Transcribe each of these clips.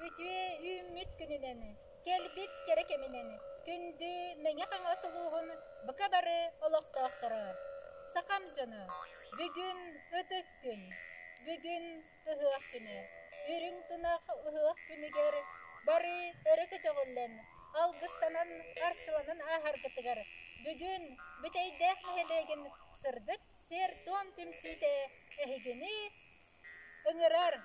Үтүө үүммүт күнүнэн, кэлбит кэрэ кэминэн күндү Мэҥэ Хаҥалас улууһун бука бары олохтоохторо, сахам дьоно, бүгүн ытык күн, бүгүн ыһыах күнэ. Үрүҥ тунах ыһыах күнүгэр бары өрө көтөҕүллэн, алгыстанан, арчыланан ааһаргытыгар бүгүн Бүтэйдээх нэһилиэгин сырдык сиэр-туом түмсүүтэ эһигини ыҥырар.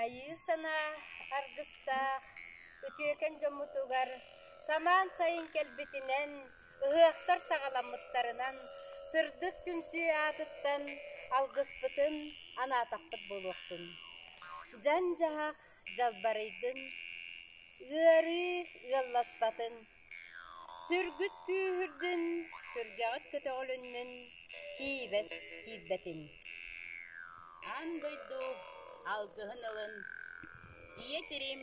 Айыы санаа аргыстаах үтүөкэн дьоммутугар самаан сайын кэлбитинэн, ыһыахтар саҕаламмыттарынан сырдык түмсүү аатыттан алгыспытын анаатахпыт буолуохтун. Дьан-дьаһах дьалбарыйдын, ыарыы ыалласпатын, Сүргүт күүһүрдүн, сүргэҕит көтөҕүлүннүн, киибэс киирбэтин. Аан дойду алгыһын ылын, ийэ сирим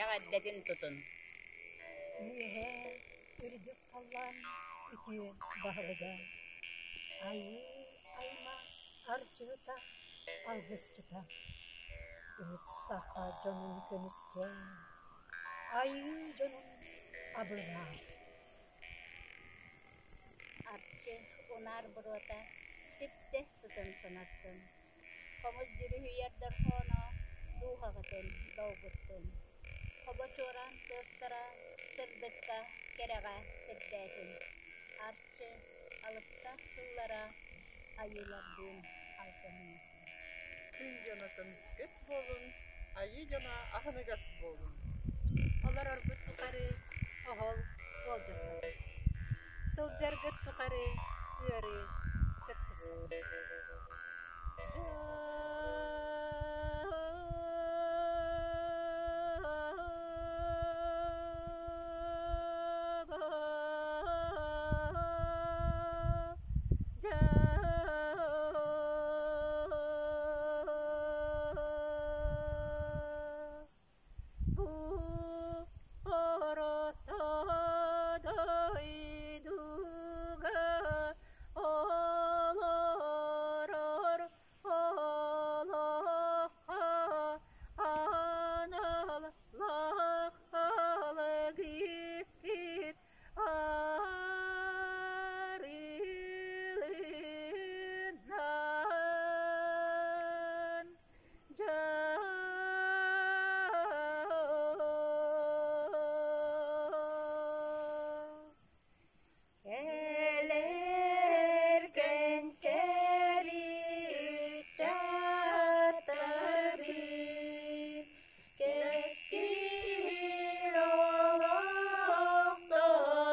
эҕэрдэтин тутун. Үөһээ үрдүк халлаан үтүө баһылыга, айыы аймах арчыта, алгысчыта, үс саха дьонун көмүскээн, Айыы дьонун абылаа. Арчы унаар буруота сиптэ сытын санаттын, хомус дьүрүһүйэр дорҕооно дууһаҕытын долгуттун, хобо чуораан тыастара сырдыкка, кэрэҕэ сирдээтин, Арчы алыптаах тыллара айыылардыын алтыһыннахтар. Күн дьонотун көт буолун, айыы дьоно аһыныгас буолун. Олороргут тухары оһол уолдьаспатын. Сылдьаргыт тухары ыарыы кыттыспатын. Олорор олоххо аналлаах алгыскыт арылынан Кэлэр кэнчээри ыччаттарбыт кэскил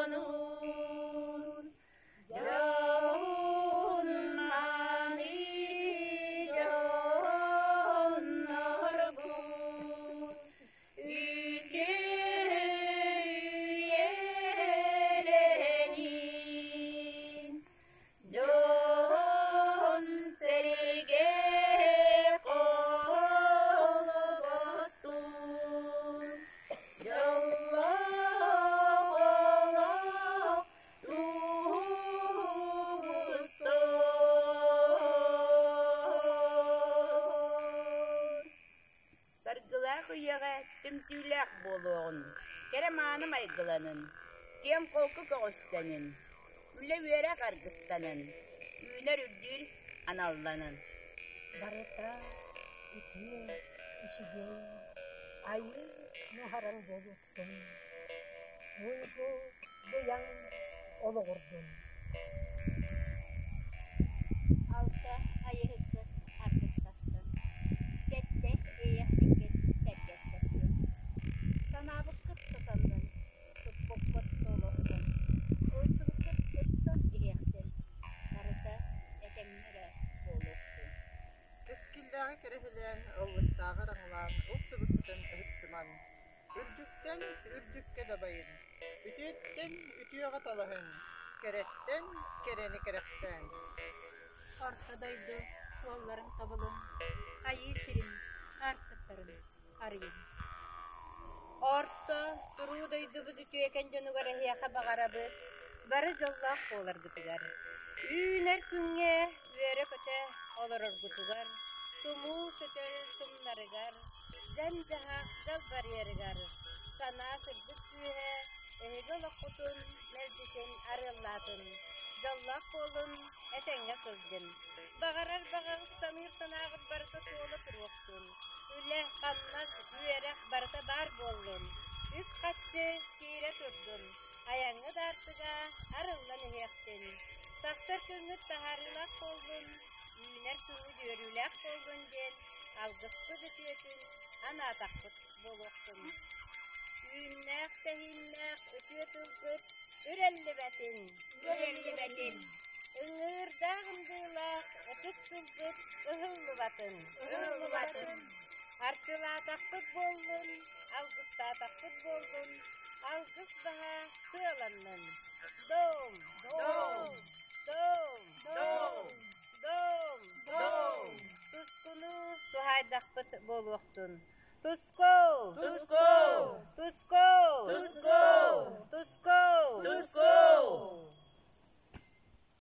олохтонун, дьоһун мааны дьоннорбут Үтүө үйэлэнин, дьон-сэргэ холбостун, дьоллоох олох тубустун. Саргылаах үйэҕэ түмсүүлээх буолуоҕун, кэрэ-мааны майгыланын, киэҥ-холку көҕүстэнин, үлэ-үөрэх аргыстанын, үүнэр-үрдүүр аналланын. Барыта үтүө, үчүгэй. үчүгэй, айыы нуһараҥ буолуохтун, уйгу быйаҥ олоҕурдун. Алта айыһыккыт аргыстастын, сэттэ иэйэхсиккит сэргэстэстин. Санаабыккыт сатаннын, туппуккут туолуохтун, ылсыбыккыт ыпсан иһиэхтин, барыта этэҥҥэ эрэ буолуохтун. Кэскиллээҕи кэрэһилээн, ыллыктааҕы араҥалаан, ылсыбыккытын ыһыктымаҥ. Үрдүктэн үрдүккэ дабайын, үтүөттэн үтүөҕэ талаһыҥ, кэрэттэн кэрэни кэрэхсээҥ. Орто дойду суолларын тобулун, айыы сирин аартыктарын арыйын. Орто туруу дойдубут үтүөкэн дьонугар эһиэхэ баҕарабыт бары дьоллоох буоларгытыгар, үүнэр күҥҥэ үөрэ-көтө олороргутугар, тумуу сөтөл тумнарыгар, дьаҥ-дьаһах дьалбарыйарыгар, санаа сырдык күүһэ эһиги олоххутун мэлдьитин арыаллаатын, дьоллоох буолун, этэҥҥэ сылдьын. Баҕарар баҕаҕыт саныыр санааҕыт барыта суола туруохтун. Үлэ, хамнас, үөрэх барыта баар буоллун. Үп-харчы киирэ турдун. Айаҥҥыт аартыга арыллан иһиэхтин. Тахсар күҥҥүт таһаарыылаах буоллун, үүнэр күҥҥүт үөрүүлээх буоллун диэн алгыспыт үтүөтүн анаатахпыт буолуохтун. Үүннээх-тэһииннээх үтүө тылбыт үрэллибэтин. Үрэллибэтин. Ыҥыырдаах ындыылаах ытык тылбыт ыһыллыбатын. Ыһыллыбатын. Арчылаатахпыт буоллун, алгыстаатахпыт буоллун, алгыс баһа сыаланнын. Дом! Дом! Дом! Дом! Дом! Дом! Тускуну туһаайдахпыт буолуохтун. Туску! Туску! Туску! Туску!